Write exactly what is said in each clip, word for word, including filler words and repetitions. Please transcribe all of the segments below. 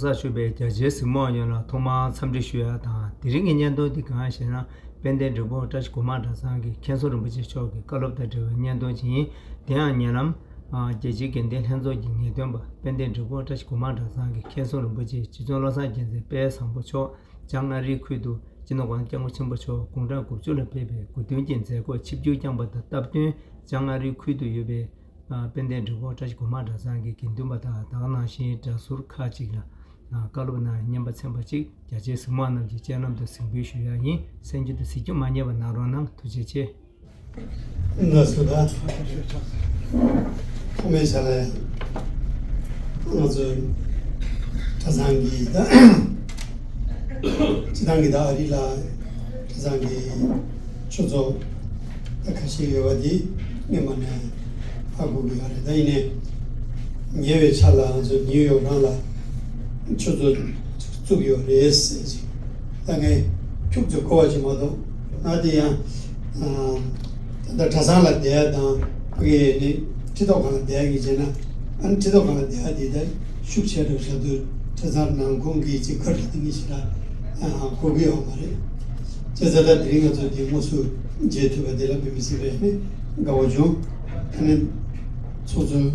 གཟིགས་ཞུ་བའི་རྒྱ་ཆེའི་གཟིགས་མོ་བ་ཡོངས་ལ་ཐོག་མར་འཚམས་འདྲི་ཞུ་ཡ་དང་། དེ་རིང་གི་བརྙན་ཐུང་འདི་གང་ཞེ་ན། དཔལ་ལྡན་འབྲས་སྤུངས་བཀྲ་ཤིས་སྒོ་མང་གྲྭ་ཚང་གི་མཁན་ཟུར་རིན་པོ་ཆེ་མཆོག་གི་བཀའ་སློབ་དང་འབྲེལ་བའི་བརྙན་ཐུང་ཅིག་ཡིན། དེ་ཡང་ཉེ་ལམ་རྒྱལ་སྤྱིའི་དགེ་ལྡན་ལྷན་ཚོགས་ཀྱི་ངེས་སྟོན་པ་དཔལ་ལྡན་འབྲས་སྤུངས་བཀྲ་ཤིས་སྒོ་མང་གྲྭ་ཚང་གི་མཁན་ཟུར་རིན་པོ་ཆེ་རྗེ་བཙུན་བློ་བཟང་རྒྱལ་མཚན་དཔལ་བཟང་པོ་མཆོག་བྱང་ཨ་རིའི་ཁུལ་དུ་སྤྱི་ནོར་༸གོང་ས་༸སྐྱབས་མགོན་ཆེན་པོ་མཆོག་དགུང་གྲངས་དགུ་བཅུ་ལ་ཕེབས་པའི་དགུང་སྟོན་གྱི་མཛད་སྒོར་ཆིབས་བསྒྱུར་བསྐྱངས་པ་དང་སྟབས་བསྟུན། བྱང་ཨ་རིའི་ཁུལ་དུ་ཡོད་པའི་དཔལ་ལྡན་འབྲས་སྤུངས་བཀྲ་ཤིས་སྒོ་མང་གྲྭ་ཚང་གི་དགེ་འདུན་པ་དང་། ད་ག་ནང་བཞིན་གྲྭ་ཟུར་ཁག་ཅིག་ལ་བཀའ་སློབ་གནང་བའི་རྔན་པ་ཚན་པ་གཅིག་རྒྱ་ཆེའི་གཟིགས་མོ་བ་རྣམས་ཀྱི་སྤྱན་ལམ་དུ་གཟིགས་འབུལ་ཞུ་ཡ་ཡིན། གསན་རྒྱུ་དང་གཟིགས་རྒྱུ་མ་བསྙེལ་བ་གནང་རོགས་གནང་། ཐུགས་རྗེ་ཆེ། ལགས་སོ། ད་ཐོག་མའི་ཆ་ལ་ང་ཚོའི་གྲྭ་ཚང་གི་ད་སྤྱི་བཏང་གི་ད་ཨ་རི་ལ་གྲྭ་ཚང་གི་ཆོས་ཚོགས་ད་ཁ་ཤས་ཡོད་པ་འདི་སྔོན་མ་ནས་ཧ་གོ་གི་ཡོད་རེད། ད་ཡིན་ནའི་ཉེ་བའི་ཆར་ལ་ང་ཚོ་ནིའུ་ཡོག་རང་ལ་ཆོས་ཚོགས་བཙུགས་ཡོད་རེད་ཟེར་ཅིག་ད་ངས་ཁྱུག་ཙམ་གོ་བ་ཅིག་མ་གཏོགས། ང་དེ་ཡང་ད་ལྟ་གྲྭ་ཚང་ལ་བསྡད་ཡ་དང་ཕ་གི་ནི་ཁྲི་ཐོག་སྒང་ལ་བསྡད་ཡ་གི་བྱས་ན། ཨ་ནི་ཁྲི་ཐོག་སྒང་ལ་བསྡད་ཡ་དེ་ད་ཤུགས་ཆེ་དྲགས་བཞག་དུས་གྲྭ་ཚང་ནང་ཁོངས་ཀྱི་ཅིག་ག་རེ་དེ་ངས་ཞེ་དྲག་གོ་གི་ཡོད་མ་རེད། བྱས་ཙང་ད་དེ་རིང་ང་ཚོ་དེ་དངོས་སུ་མཇལ་ཐུབ་པ་དེ་ལ་དཔེ་མི་སྲིད་པའི་དགའ་བོ་བྱུང་། ཨ་ནི་ཚོགས་གཙོ་ང་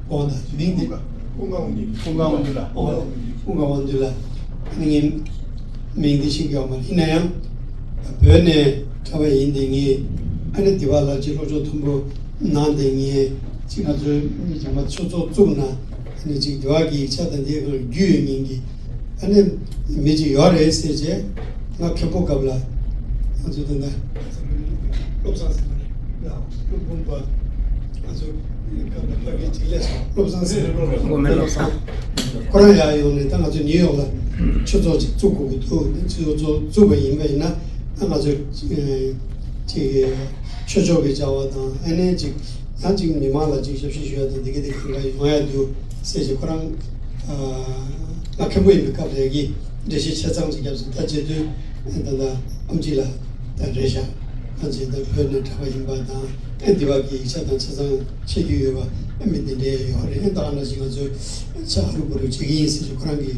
དགོངས་དག་མིང་དེ། ཀུན་དགའ་དབང་འདུས། ཀུན་དགའ་དབང་འདུས་ལགས། ཨོ། ཀུན་དགའ་དབང་འདུས་ལགས། ཨ་ནི་ངའི་མིང་འདི་ཤེས་ཀྱི་ཡོད་མ་རེད། ཡིན་ན་ཡང་བོད་ནས་གྲྭ་པ་ཡིན་དེ་ངས་ཨ་ནི་འདི་བ་ལ་ཅིག་སློབ་སྦྱོང་མཐོན་པོ་གནང་དེ་ངས་ཅིག་ང་ཚོའི་མི་ཚང་མ་ཆོས་ཚོགས་བཙུགས་ན་ཨ་ནི་ཅིག་འདི་བ་གི་ཡིག་ཆ་དང་འདི་གང་རྒྱུས་ཡོད་མཁན་གྱི་ཨ་ནི་མི་ཅིག་ཡོད་རེད་ཟེར་བྱས། ང་མཁན་པོ་སྐབས་ལ་ང་ཚོ་ད་ལྟ་བློ་བཟང་ཟེར་བ་རེད། ཡ། སློབ་དཔོན་པ་ང་ཚོ་སྐབས་ལ་ཕ་གི་ཅིག་སླེབས་སོང་། བློ་བཟང་ཟེར་བའི་སློབ་དཔོན་པ་བློ་བཟང་། ཁོ་རང་ཡར་ཡོང་ནས་ད་ང་ཚོ་ནིའུ་ཡོག་ལ་ཆོས་ཚོགས་ཅིག་བཙུགས་དགོས་ཀྱི་འདུག་ཆོས་ཚོགས་བཙུགས་པ་ཡིན་པ་ཡིན་ན་ད་ང་ཚོ་ཅིག་ཆོས་ཕྱོགས་ཀྱི་བྱ་བ་དང་ཨ་ནེ་ཅིག་ཡང་ཅིག་མི་མང་ལ་ཅིག་ཞབས་ཕྱི་ཞུ་ཡ་དང་འདི་ག་འདི་ག་ཡོང་ཡ་འདུག་ཟེར་ཞིག་ཁོ་རང་ང་མཁན་པོ་ཡིན་པའི་སྐབས་རེ་གི་འགྲེལ་བཤད་ཆ་ཚང་ཅིག་བརྒྱབ་སོང་། ད་བྱེད་དུས་ད་ལྟ་ཨམ་ཆི་ལགས་ད་རེད་ཤག་ཨམ་ཆི་ད་བོད་ནས་གྲྭ་པ་ཡིན་པ་དང་ཨ་འདི་བ་གི་ཡིག་ཆ་དང་ཆ་ཚང་ཤེས་ཀྱི་ཡོད་པ་ཨ་མི་འདི་འདྲའི་ཡོད་རེད། ཨ་ད་ག་ནང་བཞིན་ང་ཚོས་ཆ་ཧ་རུ་བུ་རུ་བྱེད་ཀྱི་ཡིན་ཟེར་ཞིག་ཁོ་རང་གི་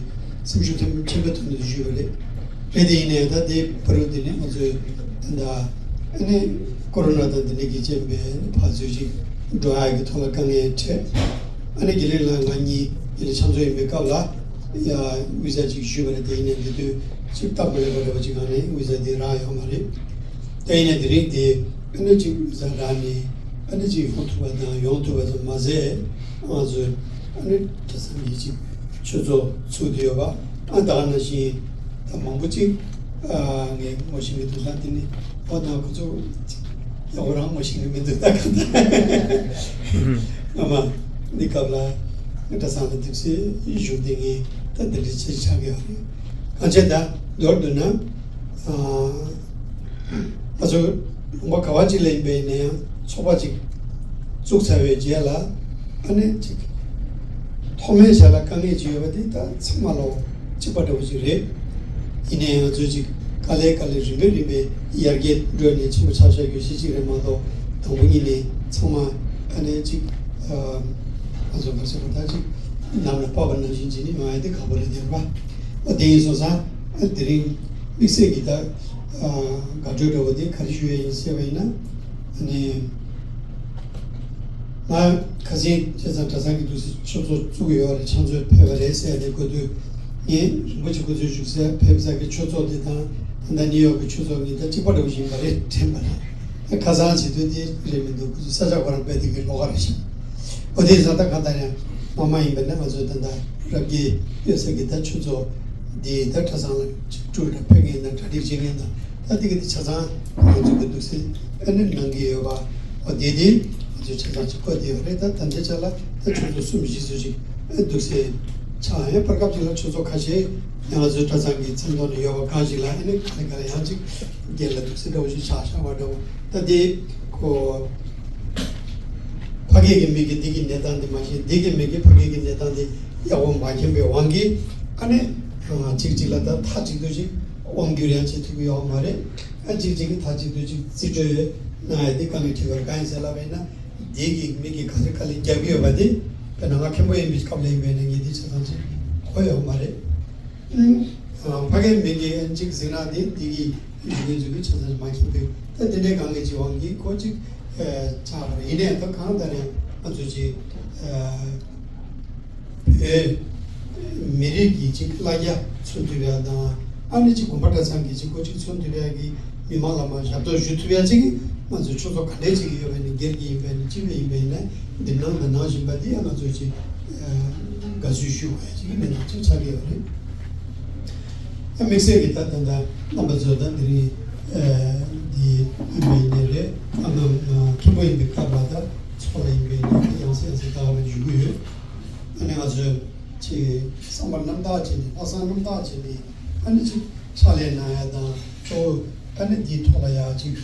སེམས་ཤུགས་ཐེམ་ཆེན་པོའི་ཐོག་ནས་ཞུས་པ་རེད། རེད་དེ་ཡིན་ནའི་ད་དེ་བར་དུ་དེ་ནས་ང་ཚོས་ད་ལྟ་ཨ་ནི་ཀོ་རོ་ན་དང་དེ་འདྲ་གི་རྐྱེན་པས་ཕར་ཚུར་ཅིག་འགྲོ་ཡག་གི་ཐོག་ལ་དཀའ་ངལ་འཕྲད། ཨ་ནི་དགེ་ལེགས་ལགས་ང་གཉིས་དགེ་ལེགས་ཕྱག་མཛོད་ཡིན་པའི་སྐབས་ལ་ཡ་བི་ཟ་ཅིག་ཞུས་པ་རེད། དེ་ཡིན་ནའི་འདི་དུས་ཅིག་སྟབས་མ་ལེགས་པ་འདྲ་བ་ཅིག་གང་ནས་བི་ཟ་དེ་རག་ཡོད་མ་རེད། དེ་ཡིན་ནའི་དེ་རིང་དེ་ཨ་ནི་ཅིག་བི་ཟ་རག་ནས་ཨ་ནི་ཅིག་ཡོང་ཐུབ་པ་དང་ཡོང་ཐུབ་པ་ཙམ་མ་ཟད་ང་ཚོས་ཨ་ནི་གྲྭ་ཚང་གི་ཅིག་ཆོས་ཚོགས་ཚུགས་བསྡད་ཡོད་པ། ཨ་ད་ག་ནང་བཞིན་ད་མང་པོ་ཅིག་ཨ་ངས་ངོ་ཤེས་མི་འདུག་ད་དེ་ནི་ཨོ་ད་ཁོ་ཚོ་ཡག་པོ་རང་ངོ་ཤེས་ཀྱི་མི་འདུག་ད་ག་ད་སྔ་མ་འདི་སྐབས་ལ་གྲྭ་ཚང་ལ་འདུག་སེ་བཞུགས་བསྡད་མཁན་ད་འདི་འདྲ་ཅིག་ཆགས་ཀྱི་ཡོད་རེད། གང་བྱས་ད་མདོར་བསྡུ་ན་ཨ། ང་ཚོ་ལུང་པ་ག་བ་ཅིག་ལ་ཡིན་པའི་ནས་ཡང་ཚོགས་པ་ཅིག་བཙུགས་ཚར་བའི་རྗེས་ལ་ཨ་ནི་ཅིག་ཐོག་མའི་ཆ་ལ་དཀའ་ངལ་ཅིག་ཡོད་པ་འདི་ད་ཚང་མ་ལོ་གཅིག་པ་འདྲ་བོ་ཅིག་རེད། ཡིན་ནའི་ང་ཚོས་ཅིག་དཀའ་ལས་དཀའ་ལས་རིམ་པས་རིམ་པས་ཡར་རྒྱས་འགྲོ་ནས་ཆེན་པོ་ཆགས་ཆགས་རྒྱུ་ཤེས་ཅིག་རེད་མ་གཏོགས་དང་པོ་ཉིད་ནས་ཚང་མ་ཨ་ནི་ཅིག་ང་ཚོ་ག་ཚོད་པ་ད་ཅིག་ནམ་ལ་ཕབ་པ་ནང་བཞིན་བྱས་ནས་ཡོང་ཡ་དེ་ཁག་པོ་རེད་དེ་རེད་པ། ཨ་དེ་ཡིན་སོང་ཙང་ཨ་དེ་རིང་དམིགས་བསལ་གྱི་ད། དགའ་སྤྲོ་འདྲ་བོ་དེ་ག་རེ་ཞུ་ཡ་ཡིན་ཟེར་བ་ཡིན་ན། ཨ་ནི། ང་ཁ་སང་བྱས་ཙང་གྲྭ་ཚང་གི་འདུག་སེ་ཆོས་ཚོགས་བཙུགས་ཡོད་རེད། ཕྱག་མཛོད་ཕེབས་པ་རེད་ཟེར་ཡ་དེ་གོ་དུས་ངས་རིན་པོ་ཆེ་སྐུ་ཚེ་བཞུགས་སའི་ཕེབས་ས་གི་ཆོས་ཚོགས་དེ་དང་ད་ལྟ་ནིའུ་ཡོག་གི་ཆོས་ཚོགས་གཉིས་ད་གཅིག་པ་འདྲ་བོ་ཞིག་ཡིན་པ་རེད་དྲན་པ་རེད། ཁ་སང་བྱེད་དུས་དེ་རེད་མི་འདུག་ཁོ་ཚོ་ས་ཆ་ཁོ་རང་དཔེ་དེ་གི་ལོགས་ཀ་རེད་ཤག་འོ་དེ་ཡིན་ཙང་ད་གང་ལྟར་ཡང་མ་མ་ཡིན་པ་ན་ང་ཚོ་ད་ལྟ་རབ་རྒྱས་ཡོད་ས་གི་ད་ཆོས་ཚོགས་འདི་ད་གྲྭ་ཚང་ལ་ཅིག་སྤྲུལ་ར་ཕེབས་མཁན་དང་གྲ་སྒྲིག་བྱེད་མཁན་དང་ད་དེ་གི་དེ་ཆ་ཚང་ང་ཚོ་གི་འདུག་སེ་ཨ་ནི་གནང་གི་ཡོད་པ། འོ་དེ་དེ་ང་ཚོ་ཆ་ཚང་ཅིག་བཀོད་དེ་ཡོད་རེད། ད་ད་ལྟའི་ཆ་ལ་ད་ཆོས་ཚོགས་གསུམ་བཞི་ཚོ་ཅིག་ཨ་འདུག་སེ་ཆགས་ཡང་བར་སྐབས་ཅིག་ལ་ཆོས་ཚོགས་ཁ་ཤས་ཡང་ང་ཚོའི་གྲྭ་ཚང་གི་མཚན་ཐོག་ནས་ཡོད་པ་གང་ཞིག་ལ་ཨ་ནི་ག་ལེ་ག་ལེ་ཡང་ཅིག་སྒེར་ལ་འདུག་སེ་འདྲ་བོ་ཞིག་ཆགས་བཞག་པ་འདྲ་བོ། ད་དེ་ཁོ་ཕ་སྐད་ཀྱི་མི་གིས་འདི་གི་གནས་སྟངས་འདི་མ་ཤེས། འདི་གི་མི་གིས་ཕ་སྐད་ཀྱི་གནས་སྟངས་འདི་ཡག་པོ་མ་མཁྱེན་པའི་དབང་གིས་ཨ་ནི་གཅིག་གཅིག་ལ་ད་མཐའ་གཅིག་ཏུ་ཅིག་དབང་བསྒྱུར་ཡང་བྱེད་ཐུབ་ཀྱི་ཡོད་མ་རེད། ཨ་གཅིག་གཅིག་གིས་མཐའ་གཅིག་ཏུ་ཅིག་རྩིས་སྤྲོད་གནང་ཡ་འདི་དཀའ་ངལ་འཕྲད་པར་གང་ཡིན་ཟེར་ལབ་པ་ཡིན་ན། འདི་གི་མི་གིས་ག་ཚོད་དཀའ་ལས་རྒྱག་གི་ཡོད་པ་དེ་དཔེར་ན་ང་མཁན་པོ་ཡིན་པའི་སྐབས་ལ་ཡིན་པས་ན་ངས་འདི་ཆ་ཚང་ཅིག་གོ་ཡོད་མ་རེད། ཕ་གིའི་མིང་གི་གཅིག་གཟིགས་ན་དེ་འདི་གི་ཡུལ་གྱི་འཛུགས་ཀྱི་ཆ་ཚང་མ་མཁྱེན་པས། ད་དེ་འདྲའི་གང་གི་བྱེད་དབང་གིས་ཁོ་གཅིག་ཆགས་པ་རེད། ཡིན་ནའི་ད་གང་ལྟར་ཡང་ང་ཚོ་གཅིག་བོད་མི་རིགས་ཀྱི་གཅིག་ལ་རྒྱ་མཚོན་ཐུབ་ཡ་དང་། ཨ་ནི་གཅིག་དགོན་པ་གྲྭ་ཚང་གི་གཅིག་ཁོ་གཅིག་མཚོན་ཐུབ་ཡ་གི་མི་མང་ལ་མར་ཞབས་ཏོག་ཞུ་ཐུབ་ཡ་གཅིག་གི་ང་ཚོ་ཆོས་ཚོགས་ག་འདྲས་གཅིག་ཡོད་པ་ཡིན་ན། སྒེར་གྱི་ཡིན་པ་ཡིན་ན། སྤྱི་པའི་ཡིན་པ་ཡིན་ན། འདི་ནང་དང་ནང་བཞིན་པ་འདི་ཡང་ང་ཚོ་གཅིག་དགའ་བསུ་ཞུ་དགོས་ཡ་གཅིག་གི་མི་ནང་གཅིག་ཆགས་ཀྱི་ཡོད་རེད། དམིགས་བསལ་གྱི་ད་ད་ལྟ་རྣམ་པ་ཚོ་ད་འདི་རིང་འདི་ཡིན་པའི་ཉིན་རེད། ཨ་ནི་མཁན་པོ་ཡིན་པའི་སྐབས་ལ་ད་ཚོགས་ལ་ཡིན་པའི་ཉིན་རེད། ཡང་སེ་ཡང་སེ་ད་ག་ལ་འཇུག་གི་ཡོད། ཨ་ནི་ང་ཚོས་ཅིག་བསམ་པ་རྣམ་དག་བྱས་ནས། ལྷག་བསམ་རྣམ་དག་བྱས་ནས། ཨ་ནི་ཅིག་ཕྱག་ལས་གནང་ཡ་དང་། གཙོ་བོ་ཨ་ནི་འདིའི་ཐོག་ལ་ཡ་ཅིག་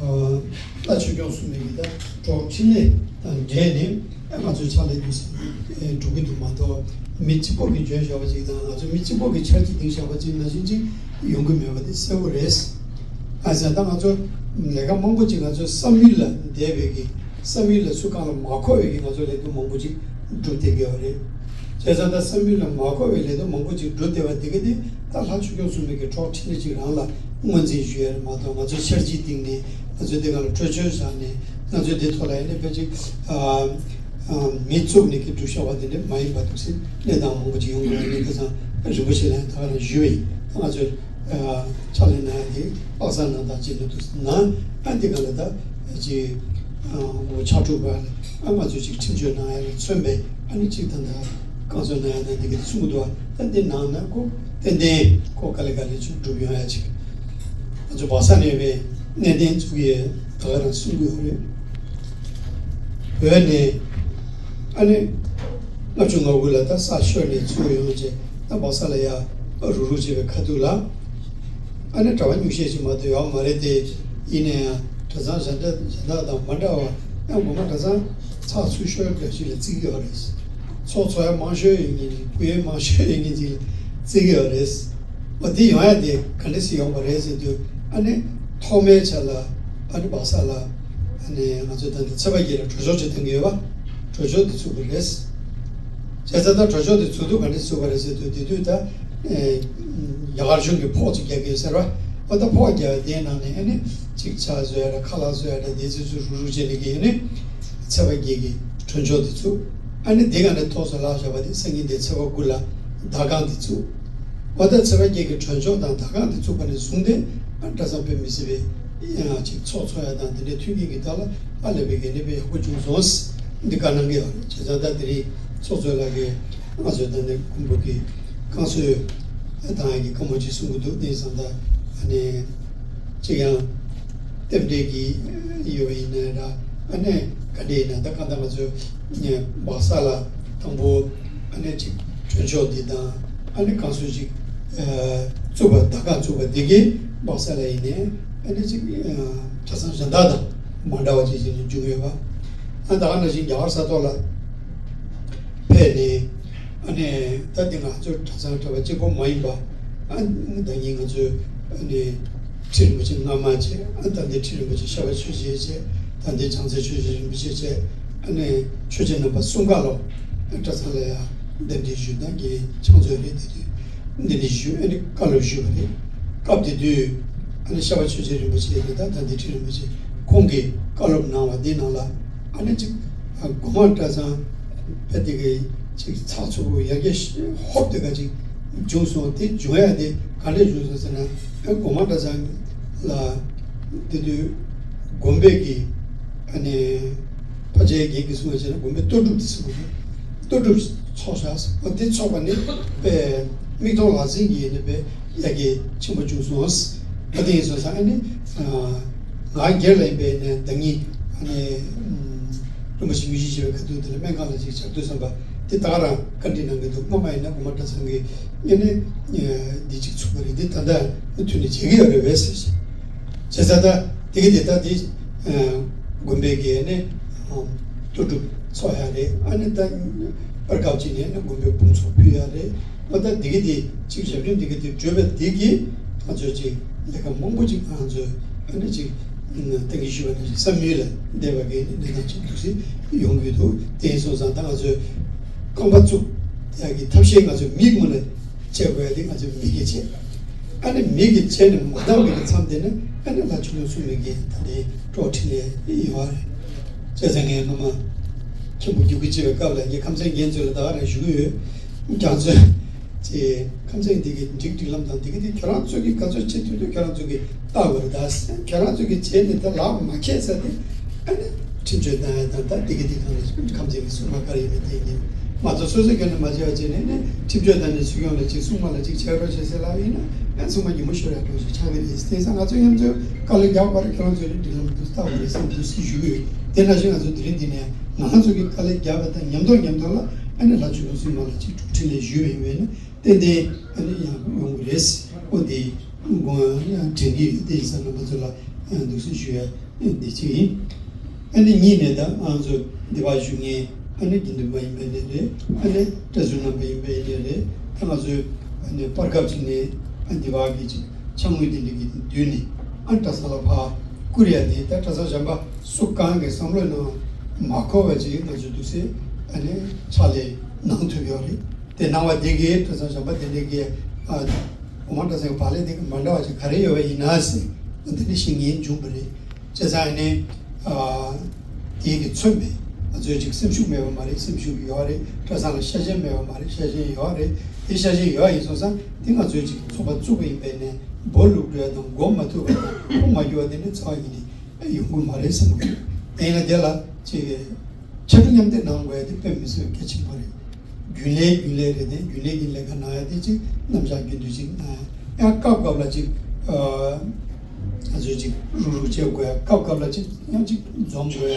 ལྷ་ཆོས་སྐྱོང་སྲུང་མའི་གི་ད་གྲོགས་འཕྲིན་ལས་དང་འབྲེལ་ནས། ཨ་ང་ཚོའི་ཕྱག་ལས་འདི་འགྲོ་གི་འདུག་མ་གཏོགས། མི་གཅིག་པོ་གིས་འཇོན་བཞག་པ་ཅིག་དང་། ང་ཚོ་མི་གཅིག་པོ་གིས་འཆར་གཞི་འདིང་བཞག་པ་ཅིག་ནང་བཞིན་ཅིག་ཡོང་གི་མེད་པ་དེ་གསལ་པོ་རེད། ཨ་ཙང་། ད་ང་ཚོ་ལས་ཀ་མང་པོ་ཅིག་ང་ཚོའི་བསམ་ཡུལ་ལ་འདས་པའི་གི། བསམ་ཡུལ་ལ་ཚུར་རྐང་ལ་མ་འཁོར་བའི་གི་ང་ཚོ་ལས་དོན་མང་པོ་ཅིག་སྒྲུབ་བསྡད་ཀྱི་ཡོད་རེད། བྱས་ཙང་ད་བསམ་ཡུལ་ལ་མ་འཁོར་བའི་ལས་དོན་མང་པོ་ཅིག་སྒྲུབ་བསྡད་པ་དེ་ག་དེ་ད་ལྷ་ཆོས་སྐྱོང་སྲུང་མའི་གི་གྲོགས་འཕྲིན་ལས་ཅིག་རང་ལ་ངོས་འཛིན་ཞུ་ཡ་རེད་མ་གཏོགས། ང་ཚོས་འཆར་གཞི་བཏིང་ནས། ང་ཚོས་དེ་ག་ལ་གྲོས་ཆོད་བཞག་ནས། ང་ཚོས་དེ་ཐོག་ལ་ཡིན་ནའི་ཕལ་ཆེར་ཨ་ཨ་མི་བཙུགས་ནས་ཀྱི་སྒྲུབ་བྱ་བ་དེ་འདྲ་མ་ཡིན་པ་འདུག་སེ། གནས་སྟངས་མང་པོ་ཅིག་ཡོང་གི་ཡོད་རེད། ཁ་སང་རིན་པོ་ཆེ་ལ་ཡང་ད་ག་རང་ཞུས་པ་ཡིན། ད་ང་ཚོས་ཨ་ཕྱག་ལས་གནང་ཡ་དེ་དཔག་བསམ་རྣམ་དག་ཅིག་ནས་འདུག་སེ་གནང་། ཨ་འདི་ག་ལ་ད་ཅིག་ཨ་ཕྱག་དྲུག་པ་ཨ་ང་ཚོས་ཅིག་ཁྲིམས་གཅོད་གནང་ཡ་ལ་མཚོན་པའི་ཨ་ནི་ཅིག་ད་ལྟ་བསྐང་གསོ་གནང་ཡ་དང་འདི་ག་དེ་གསུང་གི་འདུག་ད་འདི་གནང་ན་ཁོ་ཏན་ཏན་ཁོ་ག་ལེ་ག་ལེ་ཅིག་འགྲུབ་ཡོང་ཡ་ཅིག་ང་ཚོ་སྦག་ས་ནས་བའི་གནས་བརྟན་ཚུགས་ཡས་ད་ག་རང་གསུང་གི་ཡོད་རེད། བོད་ནས་ཨ་ནི་ལྔ་བཅུ་ང་དགུ་ལ་ད་ས་ཤོར་ནས་ཚུར་ཡོང་བྱས། ད་སྦག་ས་ལ་ཡ་རུག་རུག་བྱས་པའི་ཁ་ཐུག་ལ། ཨ་ནི་གྲྭ་པ་ཉུང་ཤས་ཤིག་མ་གཏོགས་ཡོད་མ་རེད་དེ། ཡིན་ན་ཡང་གྲྭ་ཚང་གཞན་དག་གཞན་དག་དང་མ་འདྲ་བ། ཡང་སྒོ་མ་གྲྭ་ཚང་ཚགས་ཚུད་ཤོས་འདྲ་ཞིག་ལ་བརྩི་གི་ཡོད་རེད། ཚོགས་ཚོགས་ཡ་མང་ཤོས་ཡོད་མཁན་ཅིག་སྐུ་ཡོན་མང་ཤོས་ཡོད་མཁན་ཅིག་ལ་བརྩི་གི་ཡོད་རེད། འོ་དེ་ཡོང་ཡ་དེ་ག་འདྲ་སེ་ཡོང་བ་རེད་ཟེར་དུས། ཨ་ནི་ཐོག་མའི་ཆ་ལ་ཨ་ནི་སྦག་ས་ལ་ཨ་ནི་ང་ཚོས་ད་ལྟ་ཚེས་པ་བརྒྱད་ལ་གྲོས་ཆོད་ཅིག་བཏང་གི་ཡོད་པ། གྲོས་ཆོད་དེ་ཚུགས་པ་རེད། བྱས་ཙང་ད་གྲོས་ཆོད་དེ་ཚུགས་དུས་ག་འདྲ་ཚུགས་པ་རེད་ཟེར་དུས། དེ་དུས་ད་ཨེ་རྒྱ་གར་གཞུང་གིས་ཕོགས་ཅིག་རྒྱག་གི་ཡོད་ཟེར་བ། འོ་ད་ཕོགས་རྒྱག་པ་དེའི་ནང་ནས་ཨ་ནི་ཅིག་ཇ་བཟོ་ཡ་འདྲ། ཁ་ལག་བཟོ་ཡ་འདྲ། དེ་ཚོ་ཚུར་རུག་རུག་བྱས་ནས་གི་ཨ་ནི་ཚེས་པ་བརྒྱད་ཀྱི་གྲོས་ཆོད་དེ་ཚུགས། ཨ་ནི་དེ་ག་ནས་ཐོག་སོ་ལག་བཞག་པ་དེ་སང་ཉིན་དེ་ཚེས་པ་དགུ་ལ་བརྡ་བསྐང་དེ་ཚུགས། འོ་ད་ཚེས་པ་བརྒྱད་ཀྱི་གྲོས་ཆོད་དང་བརྡ་བསྐང་དེ་ཚུགས་པ་ནས་བཟུང་སྟེ། ཨ་གྲྭ་ཚང་དཔེ་མི་སྲིད་པའི་ཡང་ཅིག་ཚོགས་ཚོགས་ཡ་དང་དེ་འདྲའི་མཐུན་རྐྱེན་གྱི་ཐོག་ལ་ཨ་ལས་པའི་གི་གནས་དཔེ་ཡག་པོ་བྱུང་སོང་། འདི་བཀའ་གནང་གི་ཡོད་རེད། བྱས་ཙང་ད་དེ་རིང་ཚོགས་གཙོ་ལགས་ཀྱིས་ང་ཚོའི་ད་ནི་མགོན་པོ་གི་བསྐང་གསོའི་བཏང་ཡ་གི་བཀའ་མོལ་ཅིག་གསུང་གི་འདུག་དེ་ཡིན་ཙང་ད་ཨ་ནི་ཅིག་ཡང་རྟེན་འབྲེལ་གྱི་ཡོད་པ་ཡིན་ན་འདྲ། ཨ་ནི་ག་འདྲ་ཡིན་ན། ད་གང་ལྟར་ང་ཚོ་སྦག་ས་ལ་དང་པོ་ཨ་ནི་ཅིག་གྲོས་ཆོད་འདི་དང་། ཨ་ནི་བསྐང་གསོ་ཅིག་ཨ་བཙུགས་པ། བརྡ་བསྐང་བཙུགས་པ་འདི་གིས་སྦག་ས་ལ་ཡིན་ནའི་ཨ་ནི་ཅིག་ཨ་གྲྭ་ཚང་གཞན་དག་དང་མ་འདྲ་བ་ཅིག་བྱས་ནས་བྱུང་ཡོད་པ། ཨ་ད་ག་ནང་བཞིན་རྒྱ་གར་ས་ཐོག་ལ་ཕེབས་ནས། ཨ་ནི་ད་འདི་ང་ཚོ་གྲྭ་ཚང་གྲྭ་པ་གཅིག་པོ་མ་ཡིན་པ། ཨ་ནི་ད་ནི་ང་ཚོའི་ཨ་ནི་ཁྲི་རིན་པོ་ཆེ་སྔ་མ་བྱས། ཨ་ད་ལྟའི་ཁྲི་རིན་པོ་ཆེ་ཤར་པ་ཆོས་རྗེ་བྱས། ད་ལྟའི་བྱང་རྩེ་ཆོས་རྗེ་རིན་པོ་ཆེ་བྱས། ཨ་ནི་ཆོས་རྗེ་རྣམ་པ་གསུམ་ཀ་ལོ་གྲྭ་ཚང་ལ་ཡང་གདན་འདྲེན་ཞུས་དང་། རྒན་ཕྱག་མཛོད་རེད། དེ་དུས་གདན་འདྲེན་ཞུས། ཨ་ནི་བཀའ་སློབ་ཞུས་པ་རེད། སྐབས་དེ་དུས་ཨ་ནི་ཤར་པ་ཆོས་རྗེ་རིན་པོ་ཆེ་རེད། ད་ད་ལྟའི་ཁྲི་རིན་པོ་ཆེ་ཁོང་གིས་བཀའ་སློབ་གནང་བ་འདི་ནང་ལ། ཨ་ནི་ཅིག་སྒོ་མང་གྲྭ་ཚང་ཕ་དེ་གའི་ཅིག་ཚགས་ཚུད་པོ་ཡར་རྒྱས་ཧོབ་དེ་ག་ཅིག་བྱུང་སོང་། དེ་བྱུང་ཡ་དེ་ག་འདྲས་བྱུང་སོང་ཟེར་ན། ཨ་སྒོ་མང་གྲྭ་ཚང་ལ་དེ་དུས་དགོན་པའི་གི་ཨ་ནི་ཕལ་ཆེར་རྒན་གྱིས་གསུངས་པ་བྱས་ན་དགོན་པའི་ལྟོ་སྒྲུབ་དེ་གསུངས་པ་རེད། ལྟོ་སྒྲུབ་ཚོགས་བཞག་སོང་། དེ་ཚོགས་པ་ནི་དཔེ་མིག་མཐོང་ལག་ཟིན་གྱི་ནི་དཔེ་ཡར་རྒྱས་ཆེན་པོ་བྱུང་སོང་། ཨ་དེ་ཡིན་སོང་ཙང་ཨ་ནི་ང་སྒེར་ལ་ཡིན་པའི་ནས་ཟླ་ཉིན་ཨ་ནི་རིན་པོ་ཆེ་དངོས་གཞི་ཞེས་པའི་ཁ་ཐུག་དེ་ལ་སྨན་ཁང་ལ་ཅིག་བཅར་དུས་བསམ་པ་དེ་ད་ག་རང་བཀའ་འདྲི་གནང་གི་འདུག་སྔོན་མ་ཡིན་ན་སྒོ་མང་གྲྭ་ཚང་གི་ཨ་ནི་འདི་ཅིག་ཚུགས་པ་རེད། འདི་ད་ལྟ་མུ་མཐུད་ནས་བྱེད་ཀྱི་ཡོད་རེད་པས་ཟེར་ཞིང་། བྱས་ཙང་ད་དེ་གི་དེ་ད་དེ་དགོན་པའི་གི་ཨ་ནི་ལྟོ་སྒྲུབ་ཚོགས་ཡ་རེད། ཨ་ནི་ད་བར་སྐབས་ཅིག་ནས་ཨ་ནི་དགོན་པའི་དཔུང་ཚོགས་ཕུལ་ཡ་རེད། ཨ་ད་འདི་གི་དེ་ཅིག་ཞབས་རིམ་འདི་གི་དེ་བགྲོད་པ་འདི་གིས་ང་ཚོས་ཅིག་ལས་ཀ་མང་པོ་ཅིག་ང་ཚོས་ཨ་ནི་ཅིག་ད་གིན་ཞུས་པ་ནང་བཞིན་བསམ་ཡུལ་ལ་འདས་པ་གི་གནས་སྟངས་ཅིག་འདུག་སེ་ཡོང་གི་འདུག་དེ་ཡིན་སོང་ཙང་ད་ང་ཚོས་རྐང་པ་བཙུགས་ཡ་གི་ཐབས་ཤེས་ང་ཚོས་མིག་སྔོན་ལ་ བྱེད་དགོས་ཡ་དེ་ང་ཚོའི་མི་དགེ་བྱེད། ཨ་ནི་མི་དགེ་བྱས་ནས་མ་དག་པའི་གི་མཚམས་དེ་ནི་ཨ་ནི་ལྷ་ཆོས་སྐྱོང་སྲུང་མའི་གི་ད་དེ་གྲོགས་འཕྲིན་ལས་ཡོད་རེད། བྱས་ཙང་ངས་སྔོན་མ་མཁན་པོ་རྒྱུག་གི་བྱེད་པའི་སྐབས་ལ་ངས་ཁམས་ཚན་རྒན་ཚོ་ལ་ད་ག་རང་ཞུ་གི་ཡོད། རྒྱ་མཚོ་ཅེས་ཁམས་ཚན་འདི་གི་འགྲིག་འགྲིག་ལམ་དང་འདི་གི་དེ་ཁྱོད་རང་ཚོ་གི་ག་ཚོད་བྱེད་ཐུབ་ཐུབ་ཁྱོད་རང་ཚོ་གི་ལྟ་དགོས་རེད། ད་ཁྱོད་རང་ཚོ་གི་བྱས་ནས་ད་ལག་མ་ཁེལ་ས་དེ་ཨ་ནི་ཁྲིམས་གཅོད་བཏང་ཡ་དང་ད་འདི་གི་འདི་གང་ལ་ཁམས་ཚན་གི་སྲུང་མ་ག་རེ་ཡིན་མིན་དེ་ཡིན་མ་གཏོགས་སོ་སོ་ཁྱོད་ནས་མ་བྱས་པ་བྱས་ནས་ནི་ཁྲིམས་གཅོད་བཏང་ནས་སྲིད་སྐྱོང་ལ་ཅིག་སྲུང་མ་ལ་ཅིག་བྱས་རོགས་བྱས་ཟེར་ལབ་ཡིན་ན་ཨ་སྲུང་མ་ཉིན་མོ་ཤོར་ཡ་འགྲོ་ཞིག་ཆགས་ཀྱི་རེད། དེང་སང་ང་ཚོ་མཉམ་ཚོས་དཀའ་ལས་རྒྱག་པར་ཁྱོད་རང་ཚོས་ནི་འགྲིག་ལམ་དུ་ལྟ་བ་རེད་བསམ་འདུག་སྲིད་ཞུ་གི་ཡོད། དེ་ནང་བཞིན་ང་ཚོ་དེ་རིང་འདི་ནས་ང་ཚོ་གི་དཀའ་ལས་རྒྱག་པ་དང་མཉམ་དུ་མཉམ་དུ་ལ་ཨ་ནི་ལྷ་ཆོས་སྐྱོང་སྲུང་མ་ལ་ཅིག་འཕྲིན་ལས་ཞུས་པ་ཡིན་པས་ན། ཏན་ཏན་ཨ་ནི་ཡང་ཡོང་གི་རེད། ཨོ་དེ་དགོངས་ཡང་དྲན་གྱི་ཡོད། དེ་ཡིན་ཙང་རྣམ་པ་ཚོ་ལ་འདུག་སེ་ཞུ་ཡ་འདི་གཅིག་ཡིན། ཨ་ནི་གཉིས་ནས་ད་ང་ཚོ་འདི་བ་ཞུ་མཁན་ཨ་ནི་དགེ་འདུན་པ་ཡིན་པ་ཡིན་ནའི་རེད། ཨ་ནི་བཀྲ་ཤིས་རྣམ་པ་ཡིན་པ་ཡིན་ནའི་རེད། ད་ང་ཚོས་ཨ་ནི་བར་སྐབས་ཅིག་ནས་ཨ་འདི་བ་གི་ཅིག་ཕྱག་དངུལ་དེ་འདྲ་གི་བསྡུས་ནས་ཨ་གྲྭ་ཚང་ལ་ཕར་བསྐུར་ཡ་དེ་ད་གྲྭ་ཚང་གཞན་པ་སུ་གང་གི་བསམ་བློའི་ནང་མ་འཁོར་བ་ཅིག་ང་ཚོས་འདུག་སེ་ཨ་ནི་ཕྱག་ལས་གནང་ཐུབ་ཡོད་རེད། དེ་གནང་བ་དེ་གའི་གྲྭ་ཚང་གཞན་པ་དེ་འདྲ་གི་ཨ་འོ་མ་གྲྭ་ཚང་གི་བག་ལེབ་དེ་གི་མ་འདྲ་བ་ཅིག་ག་རེ་ཡོད་པ་ཡིན་ན་ཟེར་དེ་འདྲ་ཤེས་མཁན་བྱུང་བ་རེད། བྱས་ཙང་ཨ་ནི་ཨ་དེ་གི་མཚོན་པས་ང་ཚོའི་ཅིག་སེམས་ཤུགས་མེད་པ་མ་རེད། སེམས་ཤུགས་ཡོད་རེད། གྲྭ་ཚང་ལ་ཤ་ཞེན་མེད་པ་མ་རེད། ཤ་ཞེན་ཡོད་རེད། དེ་ཤ་ཞེན་ཡོད་ཡིན་སོང་ཙང་དེ་ང་ཚོའི་ཅིག་ཚོགས་པ་བཙུགས་པ་ཡིན་པས་ནས་སྦོ་ལུག་འགྲོ་ཡ་དང་སྒོ་མ་ཐུག་པ་དང་ཁུངས་མ་འཁྱོལ་བ་དེ་འདྲ་རྩ་བ་ཉིད་ནས་ཡོང་གི་མ་རེད་བསམ་གི་ཡོད། དེ་ཡིན་ན་དེ་ལ་ཅིག་ཕྱར་གྲུ་མཉམ་འདེགས་གནང་དགོས་ཡ་དེ་དཔེ་མི་སྲིད་པའི་གལ་ཆེན་པོ་རེད། རྒྱུན་ལས་རྒྱུན་ལས་རེད་དེ་རྒྱུན་ལས་ཀྱི་ལས་ཀ་གནང་ཡ་དེ་ཅིག་རྣམ་གཞག་རྒྱུན་དུ་ཅིག་གནང་ཡ། ཡང་སྐབས་སྐབས་ལ་ཅིག་ཨ་ང་ཚོས་ཅིག་རུག་རུག་བྱེད་དགོས་ཡ། སྐབས་སྐབས་ལ་ཅིག་ཡང་ཅིག་འཛོམས་དགོས་ཡ།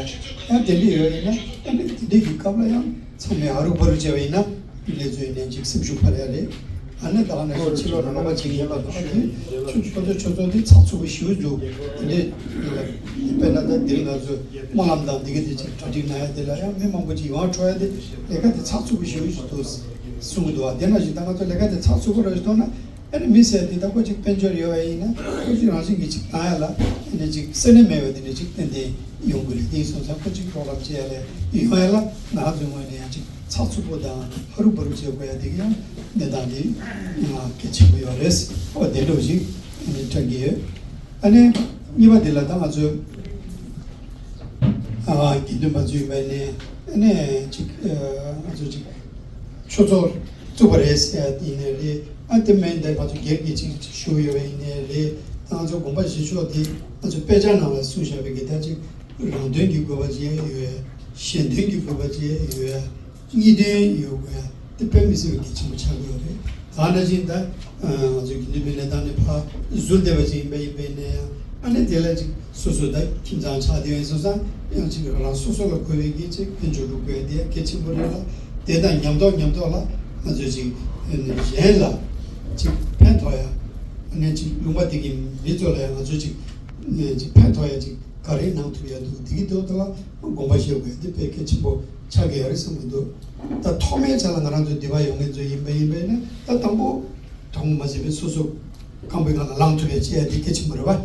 ཡང་དེ་འདྲ་ཡོད་ཡིན་ན་ཨ་ནི་དེ་འདྲ་གི་སྐབས་ལ་ཡང་ཚང་མས་ཨ་རུ་བ་རུ་བྱས་པ་ཡིན་ན། ལས་བཟོ་ཡིན་ནའི་ཅིག་སེམས་ཤུགས་འཕར་ཡ་རེད། ཨ་ནི་ད་ག་ནང་བཞིན་ཕྱི་ལོགས་ལ་ལོག་པ་བྱེད་མཁན་ཡིན་པ་དང་ཨ་ནི་ཁྱོད་ཚོ་ཁྱོད་ཚོ་ཁྱོད་ཚོ་འདི་ཚགས་ཚུད་པོ་ཞེ་པོ་འདུག་དེ་འདྲས་ཡིན་ལ། དཔེར་ན་ད་འདིར་ང་ཚོས་སྨོན་ལམ་དང་འདི་ག་དེ་ཅིག་གྲ་སྒྲིག་གནང་ཡ་དེ་ལ་ཡང་མི་མང་པོ་ཅིག་ཡོང་བ་འཕྲོ་ཡ་དེ་ལས་ཀ་དེ་ཚགས་ཚུད་པོ་ཞེ་པོ་ཞིག་འདུག་གསུང་གི་འདུག་བ། དེ་ནང་བཞིན་ད་ང་ཚོ་ལས་ཀ་དེ་ཚགས་ཚུད་པོ་རང་ཞིག་གཏོང་ན་ཨ་ནི་མི་ཟེར་དེ་ད་ཁོ་ཅིག་དཔལ་འབྱོར་ཡོད་པ་ཡིན་ན་ཁོ་ཅིག་རང་བཞིན་གྱིས་ཅིག་གནང་ཡ་ལ་ཨ་ནི་ཅིག་སེར་སྣ་མེད་པ་དེ་འདྲ་ཅིག་ཏན་ཏན་ཡོང་གི་རེད། དེ་ཡིན་སོང་ཙང་ཁོ་ཅིག་རོགས་རམ་བྱེད་ཡ་ལ་ཡོང་ཡ་ལ་ང་ཚོའི་ངོས་ནས་ཡང་ཅིག་ཚགས་ཚུད་པོ་དང་ཧ་རུ་བ་རུ་བྱེད་དགོས་ཡ་དེ་གི་ཡང་གནས་སྟངས་དེ་གལ་ཆེན་པོ་ཡོད་རེད། ཨོ་དེ་འདྲ་བོ་ཞིག་ཨ་ནི་དྲན་གྱི་ཡོད། ཨ་ནི་གཉིས་པ་དེ་ལ་ད་ང་ཚོས་ཨ་དགེ་འདུན་པ་ཚོ་ཡིན་པ་ནས་ཨ་ནི་ཅིག་ཨ་ང་ཚོ་ཅིག་ཆོས་ཚོགས་བཙུགས་པ་རེད་ཟེར་ཡ་ཡིན་ནའི་རེད། ཨ་དེ་མིན་དེ་ང་ཚོ་སྒེར་གྱི་ཅིག་ཞུ་ཡོད་པ་ཡིན་ནའི་རེད། ད་ང་ཚོ་དགོན་པ་གཞི་ཕྱོགས་དེ་ང་ཚོ་དཔེ་ཆ་ནང་ལ་གསུངས་བཞག་པའི་གི་ད་ཅིག་རང་དོན་གྱི་དགོས་པ་ཅིག་ཡོད། གཞན་དོན་གྱི་དགོས་པ་ཅིག་ཡོད། གཉིས་དོན་ཡོད་དགོས་ཡ་དེ་དཔེ་མི་སྲིད་པའི་གལ་ཆེན་པོ་ཆགས་ཀྱི་ཡོད་རེད། ད་ནང་བཞིན་ད་ང་ཚོའི་དགེ་འདུན་པའི་གནས་སྟངས་ནས་ཕར་ཟུར་བསྡད་པ་ཅིག་ཡིན་པ་ཡིན་པས་ན་ཡང་ཨ་ནི་དེ་ལ་ཅིག་སོ་སོ་ད་ཁྱིམ་ཚང་ཆགས་བསྡད་ཡོད་སོང་ཙང་ཡང་ཅིག་རང་སོ་སོ་ལ་དགོས་པའི་གི་ཅིག་དཔལ་འབྱོར་སྒྲུབ་དགོས་ཡ་དེ་ཡང་གལ་ཆེན་པོ་རེད་ལ། དེ་དང་མཉམ་ཐོག་མཉམ་ཐོག་ལ་ང་ཚོས་ཅིག་གཞན་ལ་ཅིག་ཕན་ཐོགས་ཡ་ཨ་ནི་ཅིག་ལུང་པ་དེ་གི་མི་ཚོ་ལ་ཡང་ང་ཚོས་ཅིག་ཅིག་ཕན་ཐོགས་ཡ་ཅིག་ག་རེ་གནང་ཐུབ་ཡ་འདུག་དེ་གི་ཐོག་ལ་དགོངས་པ་བཞེས་དགོས་ཡ་དེ་དཔེ་གལ་ཆེན་པོ་ཆགས་ཀྱི་ཡོད་རེད་བསམ་གྱི་འདུག་ད་ཐོག་མའི་ཆ་ལ་ང་རང་ཚོ་འདི་བ་ཡོང་མཁན་ཚོ་ཡིན་པ་ཡིན་པས་ན་ད་དང་པོ་དྲང་མོ་མ་བྱས་པའི་སོ་སོ་རྐང་པའི་སྒང་ལ་ལངས་ཐུབ་ཡ་བྱེད་ཡ་དེ་གལ་ཆེན་པོ་རེད་བ།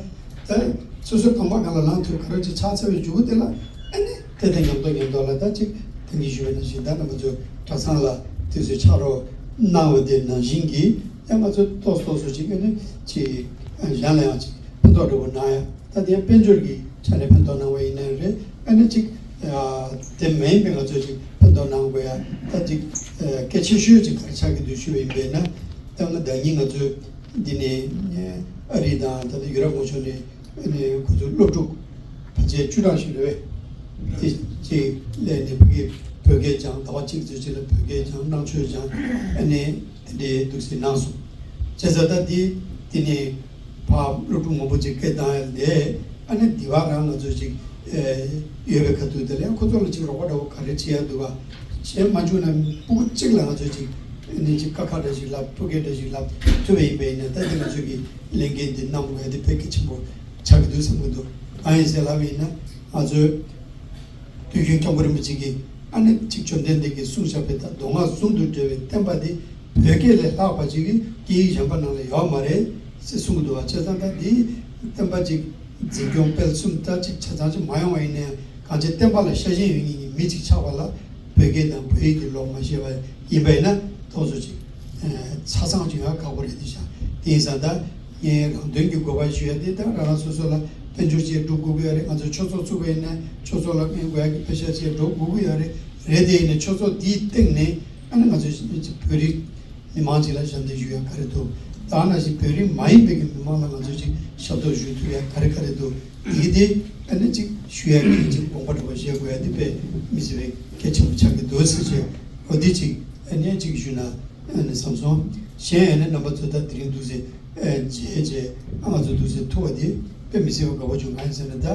ད་སོ་སོ་རྐང་པ་སྒང་ལ་ལངས་ཐུབ་ག་རེ་ཅིག་ཆགས་ཚར་བའི་མཇུག་དེ་ལ་ཨ་ནི་དེ་དང་མཉམ་དུ་མཉམ་དུ་ལ་ད་ཅིག་ད་གིན་ཞུས་པ་ནང་བཞིན་ད་ང་ཚོ་གྲྭ་ཚང་ལ་དུས་ཚོད་ཕྱག་རོགས་གནང་བ་དེ་ནང་བཞིན་གྱི་ཡང་ང་ཚོ་ཏོག་ཙམ་ཏོག་ཙམ་ཅིག་ཨ་ནི་ཅིག་གཞན་ལ་ཡང་ཅིག་ཕན་ཐོགས་འདྲ་བོ་གནང་ཡ། ད་དེ་དཔལ་འབྱོར་གྱི་ཆ་ནས་ཕན་ཐོགས་གནང་བ་ཡིན་ནའི་རེད། ཨ་ནི་ཅིག་ཨ་དེ་མིན་པའི་ང་ཚོས་ཅིག་ཕན་ཐོགས་གནང་དགོས་ཡ་ད་ཅིག་ཨ་གལ་ཆེ་ཤོས་ཅིག་ག་རེ་ཆགས་ཀྱི་འདུག་ཞུས་པ་ཡིན་པས་ན། ད་ང་ཟླ་ཉིན་ང་ཚོས་འདི་ནས་ཨ་རི་དང་ད་ལྟ་ཡུ་རོབ་ངོས་ཕྱོགས་ནས་ཨ་ནི་ཁོ་ཚོ་སློབ་ཕྲུག་ཕལ་ཆེར་བཅུ་གྲངས་ཤིག་རེད་པས། དེ་ཅིག་སླེབས་ནས་ཕ་གིར་བོད་སྐད་སྦྱངས། ཟླ་བ་གཅིག་ཙམ་ཅིག་ལ་བོད་སྐད་སྦྱངས། རྣམ་དཔྱོད་སྦྱངས། ཨ་ནི་དེ་འདྲའི་འདུག་སེ་གནང་སོང་། བྱས་ཙང་ད་འདི་དེ་ནས་ཕར་སློབ་ཕྲུག་མང་པོ་ཅིག་སྐད་བཏང་ཡ་ལས་ཨ་ནི་འདི་བ་རང་ང་ཚོ་ཅིག་ཨེ་ཡོད་པའི་ཁ་ཐུག་དེ་ལ་ཡང་ཁོ་ཚོ་ལ་ཅིག་རོགས་པ་འདྲ་བོ་ག་རེ་བྱེད་ཡ་འདུག་ག་གཞན་མ་བྱུང་ན་སྤུ་གུ་གཅིག་ལ་ང་ཚོ་ཅིག་ཨ་ནི་ཅིག་ཀ་ཁ་འདྲ་ཞིག་ལབ། སྤུ་གུ་འདྲ་ཞིག་ལབ་ཐུབ་པ་ཡིན་པ་ཡིན་ན་ད་འདི་ང་ཚོ་གི་ལས་འགན་འདི་གནང་དགོས་ཡ་དེ་དཔེ་གལ་ཆེན་པོ་ཆགས་ཀྱི་འདུག་བསམ་གྱི་འདུག་གང་ཡིན་ཟེར་ལབ་པ་ཡིན་ན་ང་ཚོའི་དུས་རྒྱུན་སྐྱབས་མགོན་རིན་པོ་ཆེ་གིས་ཨ་ནི་ཅིག་བཅོམ་ལྡན་འདས་ཀྱིས་གསུངས་བཞག་པའི་ད་མདོ་སྔགས་ཟུང་དུ་འབྲེལ་བའི་བསྟན་པ་འདི་བོད་སྐད་ལས་ལྷག་པ་ཅིག་གི་སྐད་ཡིག་གཞན་པ་ནང་ལ་ཡོད་མ་རེད་ཟེར་གསུང་གི་འདུག་བ། བྱས་ཙང་ད་འདིའི་བསྟན་པ་ཅིག་འཛིན་སྐྱོང་སྤེལ་གསུམ་ད་ཅིག་ཆ་ཚང་ཅིག་མ་ཡོང་བ་ཡིན་ན་ཡང་གང་ཅི་བསྟན་པ་ལ་ཤ་ཞེན་ཡོད་མཁན་གྱི་མི་ཅིག་ཆགས་པ་ལ་བོད་སྐད་དང་བོད་ཡིག་འདི་ཀློག་མ་ཤེས་པ་ཡིན་པ་ཡིན་ན་ཏོག་ཙམ་ཅིག་ ཆ་ཚང་ཅིག་ཡོང་ཡ་ཁག་པོ་རེད་དེ་ཤ། དེ་ཡིན་ཙང་ད་ངས་རང་དོན་གྱི་དགོས་པ་ཞུ་ཡ་དེ་ད་རང་རང་སོ་སོ་ལ་དཔལ་འབྱོར་ཅིག་སྒྲུབ་དགོས་ཀྱི་ཡོད་རེད། ང་ཚོ་ཆོས་ཚོགས་བཙུགས་པ་ཡིན་ན་ཆོས་ཚོགས་ལ་མངོན་དགོས་ཡ་གི་པེ་ཤ་ཅིག་སྒྲུབ་དགོས་ཀྱི་ཡོད་རེད། རེད་དེ་ཡིན་ན་ཆོས་ཚོགས་དེའི་སྟེང་ནས་ཨ་ནི་ང་ཚོ་བོད་རིགས་མི་མང་ཅིག་ལ་ཞབས་འདེགས་ཞུ་ཡ་ག་རེ་འདུག་ད་ནང་བཞིན་བོད་རིགས་མ་ཡིན་པའི་གི་མི་མང་ལ་ང་ཚོས་ཅིག་ཞབས་ཏོག་ཞུ་ཐུབ་ཡ་ག་རེ་ག་རེ་འདུག་དེ་གི་དེ་ཨ་ནི་ཅིག་ཞུ་ཡ་གི་ཅིག་དགོངས་པ་འགྲོ་བ་བཞེས་དགོས་ཡ་དེ་དཔེ་མི་སྲིད་པའི་གལ་ཆེན་པོ་ཆགས་ཀྱི་འདུག་ཟེར་བྱས་འོ་དེ་ཅིག་ཨ་ནི་ཅིག་ཞུས་ན་ཨ་ནི་བསམ་སོང་། གཞན་ཨ་ནི་རྣམ་པ་ཚོ་ད་དེ་རིང་འདུག་ཟེར་མཇལ་བྱས་ཨ་ང་ཚོ་འདུག་ཟེར་ཐུག་པ་དེ་དཔེ་མི་སྲིད་པ་དགའ་པོ་བྱུང་། གང་ཡིན་ཟེར་ན་ད་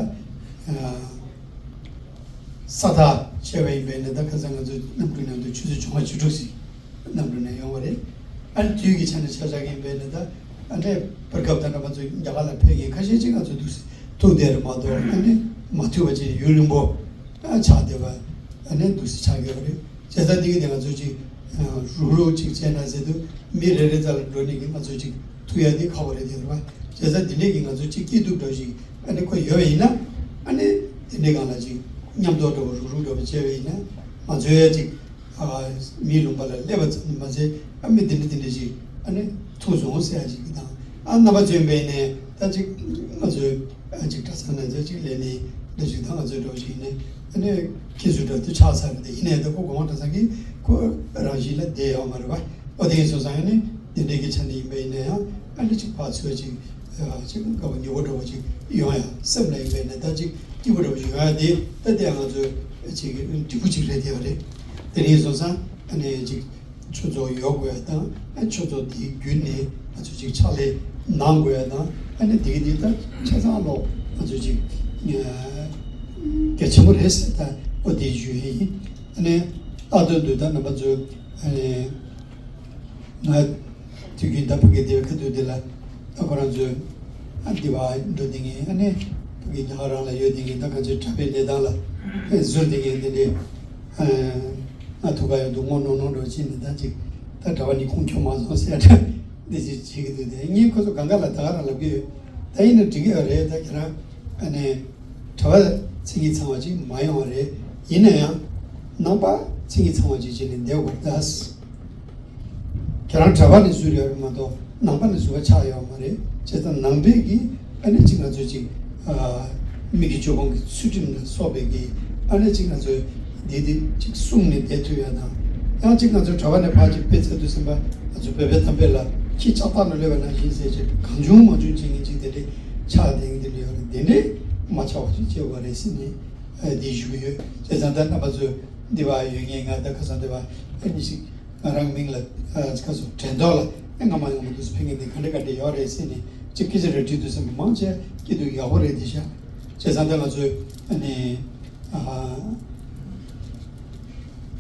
ས་ཐག་ཆད་པ་ཡིན་པས་ན་ད་ཁ་སང་ང་ཚོ་གནམ་གྲུ་ནང་དུ་ཆུ་ཚོད་བཅོ་ལྔ་བཅུ་དྲུག་ཟིན། གནམ་གྲུ་ནས་ཡོང་བ་རེད། ཨ་ནི་དུས་ཀྱི་ཆ་ནས་ཆ་བཞག་གིན་པས་ན་ད་ཨ་འདྲས་བར་སྐབས་ད་ལྟ་ང་ཚོ་རྒྱ་གར་ལ་ཕེབས་མཁན་ཁ་ཤས་ཅིག་ང་ཚོ་འདུག་སེ་ཐུག་བསྡད་རེད་མ་གཏོགས་ཨ་ནི་མ་ཐུག་པ་ཅིག་ཡུན་རིང་པོ་ཆགས་བསྡད་པ་ཨ་ནི་འདུག་སེ་ཆགས་ཡོད་རེད། བྱས་ཙང་འདི་གི་དེ་ང་ཚོ་ཅིག་རུག་རུག་ཅིག་བྱས་ན་ཟེར་དུས་མི་རེ་རེ་རྩ་ལ་འགྲོ་ནས་ཀྱི་ང་ཚོ་ཅིག་ཐུག་ཡ་འདི་ཁག་པོ་རེད་དེ་རེད་བ། བྱས་ཙང་འདི་འདྲས་ཀྱི་ང་ཚོ་ཅིག་སྐྱིད་སྡུག་འདྲ་ཞིག་ཨ་ནི་ཁོ་ཡོད་པ་ཡིན་ན་ཨ་ནི་དེ་འདྲས་སྒང་ལ་ཅིག་མཉམ་དུ་འགྲོ་བ་རུག་རུག་འགྲོ་བ་བྱས་པ་ཡིན་ན་ང་ཚོའི་ཅིག་ཨ་མིའི་ལུང་པ་ལ་སླེབས་པ་ཙམ་མ་ཟད་ཨ་མི་འདི་འདྲ་འདི་འདྲ་ཞིག་ཨ་ནི་ཐུག་སོང་ཟེར་ཡ་ཞིག་གི་དང་ཨ་རྣམ་པ་ཚོའི་འབད་ནས་ད་ཅིག་ང་ཚོའི་ཨ་ཅིག་གྲྭ་ཚང་ནང་ཚོའི་ཅིག་ལས་ནི་འདྲ་ཞིག་དང་ང་ཚོའི་འགྲོ་ཞིག་ནས་ཨ་ནི་ཁྱེད་ཚོའི་འགྲོ་དུས་ཆགས་ཚར་རེད་དེ་ཡིན་ནའི་ད་ཁོ་གོང་མ་གྲྭ་ཚང་གིས་ཁོ་རང་བཞིན་ལ་བསྡད་ཡོད་མ་རེད་བ། ཨོ་དེ་ཡིན་སོང་ཙང་ཨ་ནི་འདི་འདྲའི་གི་ཆ་ནས་ཡིན་པ་ཡིན་ན་ཡང་ཨ་ནི་ཅིག་ཕར་ཚུར་ཅིག་ཅིག་དགའ་པོ་ཉེ་པོ་འདྲ་བོ་ཅིག་ཡོང་ཡ་སེམས་ལ་ཡིན་པས་ན་ད་ཅིག་སྐྱིད་པོ་འདྲ་བོ་ཅིག་ཡོང་ཡ་དེ་ད་ལྟའི་ང་ཚོའི་ཅིག་འབྲས་བུ་ཅིག་རེད་དེ་བ་རེད། དེ་རིང་སོང་ཙང་ཨ་ནི་ཅིག་ཆོས་ཚོགས་ཡོད་དགོས་ཡ་དང་ཨ་ཆོས་ཚོགས་དེའི་བརྒྱུད་ནས་ང་ཚོ་ཅིག་ཕྱག་ལས་གནང་དགོས་ཡ་དང་ཨ་ནི་དེ་གི་དེ་ད་ཆ་ཚང་ལོག་ང་ཚོ་ཅིག་གལ་ཆེན་པོ་རེད་ཟེར་ད་ཨོ་དེ་ཞུ་ཡ་ཡིན། ཨ་ནི་ལྷག་དོན་དུ་ད་རྣམ་པ་ཚོས་ཨ་ནི། ང་དུས་རྒྱུན་ད་ཕ་གི་སྡེ་བའི་ཁ་ཐུག་དེ་ལ་ད་ཁོ་རང་ཚོས་ཨ་འདི་བ་འགྲོ་དེ་ངས་ཨ་ནི་ཕ་གི་རྒྱ་གར་རང་ལ་ཡོད་དེ་ངས་ད་ག་ཚོད་གྲྭ་པའི་ལས་སྟངས་ལ་ཨེ་ཟུར་དེ་ངས་དེ་འདྲའི་ཨ་ང་ཐུག་ག་ཡོད་འདུག་ངོ་གནོང་གནོང་འགྲོ་ཕྱིན་ནས་ད་ཅིག་ད་གྲྭ་པ་ནི་ཁུངས་འཁྱོལ་མ་སོང་ཟེར་ད་འདི་ཅིག་བྱེད་ཀྱི་འདུག་དེ་ངས་ཁོ་ཚོ་གང་ག་ལ་ད་ག་རང་ལབ་ཀྱི་ཡོད། ད་ཡིན་ན་འགྲིག་གི་ཡོད་རེད། ད་ཁྱེད་རང་ཨ་ནི། གྲྭ་པ་མཚན་ཉིད་ཚང་བ་ཅིག་མ་ཡོང་བ་རེད། ཡིན་ན་ཡང་ནང་པ་མཚན་ཉིད་ཚང་བ་ཅིག་བྱས་ནས་བསྡད་དགོས་རེད་ད། ཁྱེད་རང་གྲྭ་པ་ནས་བཟུར་ཡོད་རེད་མ་གཏོགས་ནང་པ་ནས་བཟུར་བ་ཆགས་ཡོད་མ་རེད། བྱས་ཙང་ནང་པའི་གི་ཨ་ནི་ཅིག་ང་ཚོས་ཅིག་ཨ་མི་གི་སྤྱོད་སྒོ་གི་ཚུལ་ཁྲིམས་ལ་སོགས་པའི་གི་ཨ་ནི་ཅིག་ང་ཚོས་འདི་འདི་ཅིག་གསུངས་ནས་བསྡད་ཐུབ་ཡ་དང་། ཡང་ཅིག་ང་ཚོས་གྲྭ་པ་ནས་ཕར་ཅིག་ཕེབས་ཚར་དུས་ཙམ་པ་ང་ཚོ་བོད་པའི་གཏམ་དཔེ་ལ་ཁྱི་ལྕགས་ཐག་ནང་སླེབས་པ་ནང་བཞིན་ཟེར་ཅིག་གང་བྱུང་མང་བྱུང་ཅིག་ངེད་ཅིག་དེ་འདྲའི་ཆགས་བསྡད་མཁན་དེ་འདྲ་ཡོད་རེད། དེ་འདྲའི་མ་ཆགས་པ་ཅིག་བྱེད་དགོས་རེད་ཟེར་ནས་ཨ་འདི་ཞུ་གི་ཡོད། བྱས་ཙང་ད་རྣམ་པ་ཚོས་འདི་བ་ཡོད་ངེས་ང་ད་ཁ་སང་འདི་བ་ཨ་ནི་ཞིག་ང་རང་མིང་ལ་ཨ་ཁ་སང་དྲན་ཐོག་ལ་ཨ་སྔ་མ་སྔ་མ་དུས་སུ་ཕེབས་མཁན་དེ་ག་འདྲ་ག་འདྲ་ཡོད་རེད་ཟེར་ནས་ཅིག་སྐད་ཆ་རེ་དྲིས་དུས་ཙམ་པ་མང་ཆེ་སྐྱིད་སྡུག་ཡག་པོ་རེད་དེ་ཤག་བྱས་ཙང་ད་ང་ཚོས་ཨ་ནི་ཨ།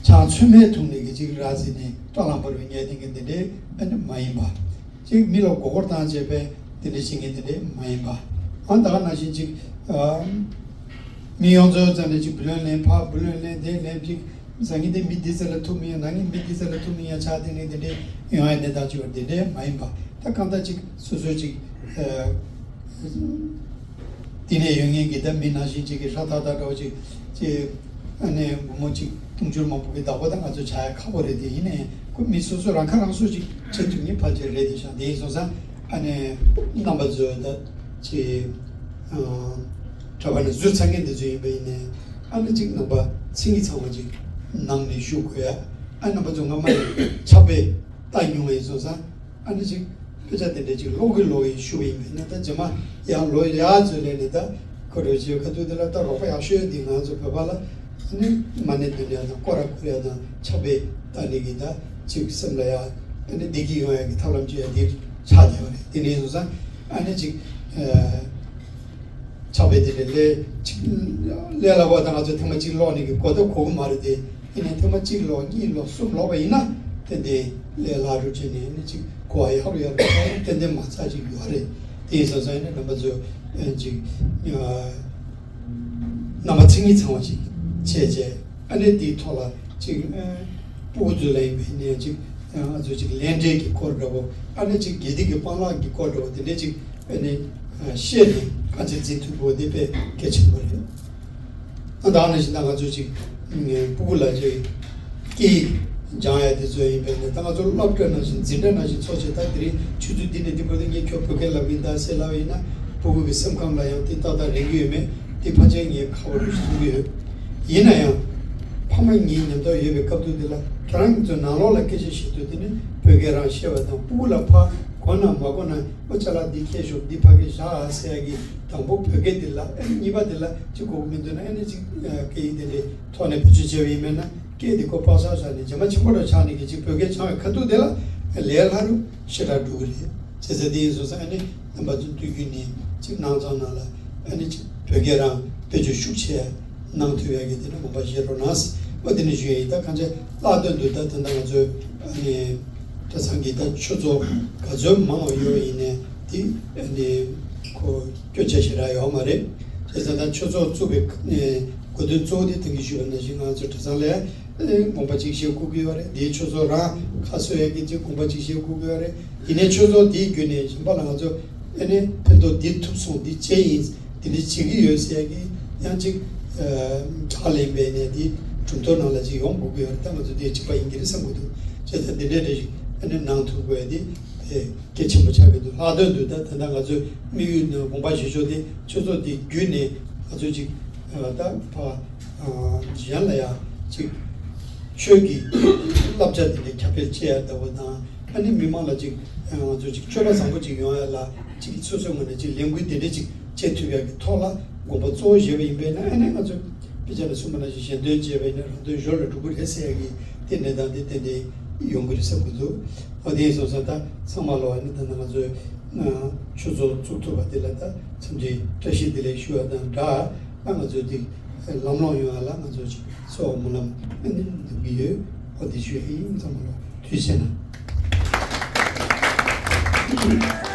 ཆང་ཚོད་མའི་འཐུང་ནས་གི་ཅིག་ར་བཟི་ནས་སྐྲ་ལམ་བར་བའི་ཉལ་ཐེངས་ཀྱི་འདི་འདྲའི་ཨ་ནི་མ་ཡིན་པ། ཅིག་མི་ལ་མགོ་སྐོར་བཏང་བྱས་པའི་འདི་འདྲའི་བྱེད་མཁན་འདི་འདྲའི་མ་ཡིན་པ། ཨང་ད་ག་ནང་བཞིན་ཅིག་ཨ་མི་ཡོངས་རྫོགས་རྩ་ནས་ཅིག་བུ་ལོན་ལེན་ཕ་བུ་ལོན་ལེན་དེ་ལེན་ཅིག་བཟང་ངན་དེ་མི་འདི་ཚོ་ལ་ཐུག་མི་ཡོང་ན་ངས་མི་འདི་ཚོ་ལ་ཐུག་མི་ཡོང་ཆགས་དེ་ནས་འདི་འདྲའི་ཡོང་ཡ་གནས་སྟངས་ཅིག་བར་འདི་འདྲའི་མ་ཡིན་པ། ད་གང་ལྟར་ཅིག་སོ་སོའི་ཅིག་ཨ། དེ་ནས་ཡོད་ངེས་ཀྱི་ད་མི་ནང་བཞིན་ཅིག་གི་ཧྲ་ཐག་ཐག་འདྲ་བོ་ཅིག་ཅིག་ཨ་ནི་བུ་མོ་ཅིག་དུང་ཕྱུར་མང་པོ་གི་བདག་པོ་དང་ང་ཚོ་བྱ་ཡ་ཁག་པོ་རེད། དེ་ཡིན་ནའི་ཁོ་མི་སོ་སོ་རང་ཁ་རང་གསོ་ཅིག་བྱེད་ཐུབ་ངེས་ཕལ་ཆེར་རེད། དེ་ཤག་དེ་ཡིན་སོང་ཙང་ཨ་ནི་རྣམ་པ་ཚོས་ད་ཅིག་ཨ་གྲྭ་པ་ནས་བཟོས་ཚར་མཁན་དེ་ཚོ་ཡིན་པ་ཡིན་ནའི་ཨ་ནི་ཅིག་རྣམ་པ་མཚན་ཉིད་ཚང་བ་ཅིག་ནང་ནས་བཞུགས་དགོས་ཡ། ཨ་རྣམ་པ་ཚོ་སྔ་མ་ནས་ཕྱག་དཔེ་ལྟ་མྱོང་བ་ཡིན་སོང་ཙང་ཨ་ནི་ཅིག་དཔེ་ཆ་དེ་འདྲ་ཅིག་ཀློག་གི་ཀློག་གི་ཞུ་བ་ཡིན་པས་ན། ད་རྗེས་མ་ཡང་ལོ་ཡག་ཚོད་ལས་ནས་ད་ཁོ་རོ་ཅིག་ཁ་ཐུག་དེ་ལ་ད་རོགས་པ་ཡག་ཤོས་འདི་ང་ཚོ་བོད་པ་ལ་ཨ་ནི་མ་ཎི་འདོན་ཡ་དང་སྐོར་ར་སྐོར་ཡ་དང་ཕྱག་དཔེ་ལྟ་ནི་གི་ད་ཅིག་སེམས་ལ་ཡ་ཨ་ནི་བདེ་སྐྱིད་ཡོང་ཡ་གི་ཐབས་ལམ་ཅིག་ཡ་འདི་ཆགས་བསྡད་པ་རེད། དེ་ནས་སོང་ཙང་ཨ་ནི་ཅིག་ཨ། ཕྱག་དཔེ་དེ་ལས་ལས་ཅིག་ལས་སླ་པོ་དང་ང་ཚོ་ཐེངས་མ་གཅིག་ཀློག་ནས་ཀྱི་གོ་བརྡ་གོ་གི་མ་རེད་དེ། ཡིན་ནའི་ཐེངས་མ་གཅིག་ཀློག་གཉིས་ཀློག་གསུམ་ཀློག་པ་ཡིན་ན་ཏན་ཏན་ལས་སླ་རུ་བྱས་ནས་ནི་ཅིག་གོ་བ་ཡག་རུ་ཡག་རུ་ཏན་ཏན་མ་ཚད་ཅིག་ཡོད་རེད། དེ་ཡིན་སོང་ཙང་ཡིན་ན་རྣམ་པ་ཚོ་ཅིག་རྣམ་པ་མཚན་ཉིད་ཚང་བ་ཅིག་བྱས་བྱས། ཨ་ནི་འདིའི་ཐོག་ལ་ཅིག་ཨ་སྤུ་གུ་ཚོ་ལ་ཡིན་པའི་ནས་ཅིག་ཨ་ང་ཚོ་ཅིག་ལས་འབྲས་ཀྱི་སྐོར་འདྲ་བོ། ཨ་ནི་ཅིག་དགེ་སྡིག་གི་སྤང་བླང་གི་སྐོར་འདྲ་བོ་དེ་འདྲས་ཅིག་ཨ་ནི་ཨ་བཤད་ནས་ག་ཚོད་འཛིན་ཐུབ་པོ་དེ་དཔེ་གལ་ཆེན་པོ་རེད། ཨ་ད་ནང་བཞིན་ད་ང་ཚོ་ཅིག་ཨ་སྤུ་གུ་ལ་ཅིག་སྐྱེས་ སྦྱང་ཡ་དེ་ཚོ་ཡིན་པས་ནས། ད་ང་ཚོ་སློབ་གྲྭ་ནང་བཞིན་འཛིན་གྲྭ་ནང་བཞིན་ཚོགས་བྱས། ད་དེ་རིང་ཆུ་ཚོད་འདི་ནས་འདི་བར་དུ་ངས་ཁྱོད་བོད་སྐད་ལབ་གིན་གདའ་ཟེར་ལབ་ཡིན་ན། ཕྲུ་གུ་གི་སེམས་ཁམས་ལ་ཡང་དེ་ཏག་ཏག་རེག་གི་ཡོད་མེད་དེ་ཕལ་ཆེར་ངས་ཁག་པོ་རེད་ཞུ་གི་ཡོད། ཡིན་ན་ཡང་ཕ་མ་གཉིས་མཉམ་དུ་ཡོད་པའི་སྐབས་དུས་འདི་ལ། ཁྱེད་རང་ཚོ་ནང་ལོགས་ལ་སྐད་ཆ་བཤད་དུས་དེ་ནི་བོད་སྐད་རང་བཤད་པ་དང་། ཕྲུ་གུ་ལ་ཕར་གོ་ན་མ་གོ་ན། ཨོ་ཅ་ལག་འདི་ཁྱེར་ཤོག་འདི་ཕ་གིར་བཞག་ཨ་ཟེར་ཡ་གི། དང་པོ་བོད་སྐད་འདི་ལ། ཨ་ནི་གཉིས་པ་འདི་ལ་ཅིག་གོ་གི་མི་འདུག་ན། ཨ་ནི་ཅིག་སྐད་ཡིག་དེ་འདྲའི་ཐོག་ནས་བེད་སྤྱོད་བྱས་པ་ཡིན་པས་ན། སྐད་དེ་ཁོ་པག་ཚག་ཚག་ནས་རྗེས་མ་ཆེན་པོ་འདྲ་ཆགས་ནས་གི་ཅིག་བོད་སྐད་སྦྱང་བའི་ཁ་ཐུག་དེ་ལ་ལས་སླ་རུ་ཞེ་དྲག་འགྲོ་གི་རེད། བྱས་ཙང་དེ་ཡིན་སོང་ཙང་། ཨ་ནི་རྣམ་པ་ཚོ་དུས་རྒྱུན་ནས་ཅིག་ནང་ཚང་ནང་ལ་ཨ་ནི་ཅིག་བོད་སྐད་རང་བེད་སྤྱོད་ཤུགས་ཆེ་གནང་ཐུབ་ཡ་གི་དེ་འདྲ་དགོངས་པ་བཞེས་རོགས་གནང་། འོ་དེ་ནས་ཞུ་ཡ་ཡིན། ད་གང་ཅི་ལྷག་དོན་དུ་ད་ད་ལྟ་ང་ཚོའི་ཨ་ནི་གྲྭ་ཚང་གི་ད་ཆོས་ཚོགས་ག་ཚོད་མང་བ་ཡོད་པ་ཡིན་ནའི་དེ་ཨ་ནི་ཁོ་སྐྱོན་ཆ་ཞེ་དྲག་ཡོད་མ་རེད། བྱས་ཙང་ད་ཆོས་ཚོགས་བཙུགས་པའི་ཨ་ནི་དགོས་དོན་གཙོ་བོ་དེ་ད་གིན་ཞུས་པ་ནང་བཞིན་ང་ཚོ་གྲྭ་ཚང་ལ་ཨ་ནི་དགོངས་པ་གཅིག་བཞེས་དགོས་ཀྱི་ཡོད་རེད། དེའི་ཆོས་ཚོགས་རང་ཁ་གསོ་ཡ་གི་ཅིག་དགོངས་པ་གཅིག་བཞེས་དགོས་ཀྱི་ཡོད་རེད། ཡིན་ནའི་ཆོས་ཚོགས་འདིའི་བརྒྱུད་ནས་གཞན་པ་ལ་ང་ཚོ་ཨ་ནི་ཕན་ཐོགས་འདི་ཐུབ་སོང་། འདི་བྱས་ཡིན། དེ་འདྲ་བྱེད་ཀྱི་ཡོད་ཟེར་ཡ་གི་ཡང་ཅིག་ཨ་གྲགས་ལེན་པའི་ནས་དེ་གྲུབ་ཐོབ་ནང་ལ་ཅིག་ཡོང་དགོས་ཀྱི་ཡོད་རེད། ད་ང་ཚོ་དེ་གཅིག་པ་ཡིན་གྱི་རེད་བསམ་གྱི་འདུག་བྱས་ཙང་འདི་འདྲའི་འདྲ་ཞིག་ཨ་ནི་གནང་ཐུབ་དགོས་ཡ་དེ་དེ་གལ་ཆེན་པོ་ཆགས་ཀྱི་འདུག་ལྷག་དོན་དུ་ད་ད་ལྟ་ང་ཚོའི་དམིགས་ཡུལ་ནང་དགོངས་པ་བཞེས་ཕྱོགས་དེ་ཆོས་ཚོགས་དེ་བརྒྱུད་ནས་ང་ཚོ་ཅིག་ཨ་ད་ཕ་གཞན་ལ་ཡང་ཅིག་ཆོས་ཀྱི་བསླབ་བྱ་དེ་འདྲའི་ཁྱབ་སྤེལ་བྱེད་ཡ་ལྟ་བུ་དང་། ཨ་ནི་མི་མང་ལ་ཅིག་ང་ཚོ་ཅིག་སྤྱོད་པ་བཟང་པོ་ཅིག་ཡོང་ཡ་ལ་ཅིག་སོ་སོའི་ངོས་ནས་ཅིག་ལས་འགུལ་དེ་འདྲ་ཅིག་བྱེད་ཐུབ་ཡ་གི་ཐོག་ལ་དགོངས་པ་གཙོ་བོ་བཞེས་པ་ཡིན་པས་ན། ཨ་ནི་ང་ཚོ་དཔེ་ཆ་ནས་གསུངས་པ་ནང་བཞིན་གཞན་དོན་བྱས་པས་ན་རང་དོན་ཞོར་ལ་འགྲུབ་ཀྱི་རེད་ཟེར་ཡ་གི་དེ་གནས་སྟངས་དེ་ཏན་ཏན་ཡོང་གི་རེད་བསམ་གྱི་འདུག་འོ་དེ་ཡིན་སོང་ཙང་ད་ཚང་མ་ལོ། ཨ་ནི་ད་ནང་ང་ཚོའི་ཆོས་ཚོགས་བཙུགས་ཐུབ་པ་དེ་ལ་ད་འཚམས་འདྲི་བཀྲ་ཤིས་བདེ་ལེགས་ཞུ་བ་དང་སྦྲགས། ད་ང་ཚོ་དེ་ལམ་ལྷོང་ཡོང་བ་ལ་ང་ཚོ་ཅིག་གསོལ་བ་སྨོན་ལམ་ཨ་ནི་འདེབས་ཀྱི་ཡོད། འོ་དེ་ཞུ་ཡ་ཡིན། ཚང་མ་ལོ་དུས་ཆེན་ན།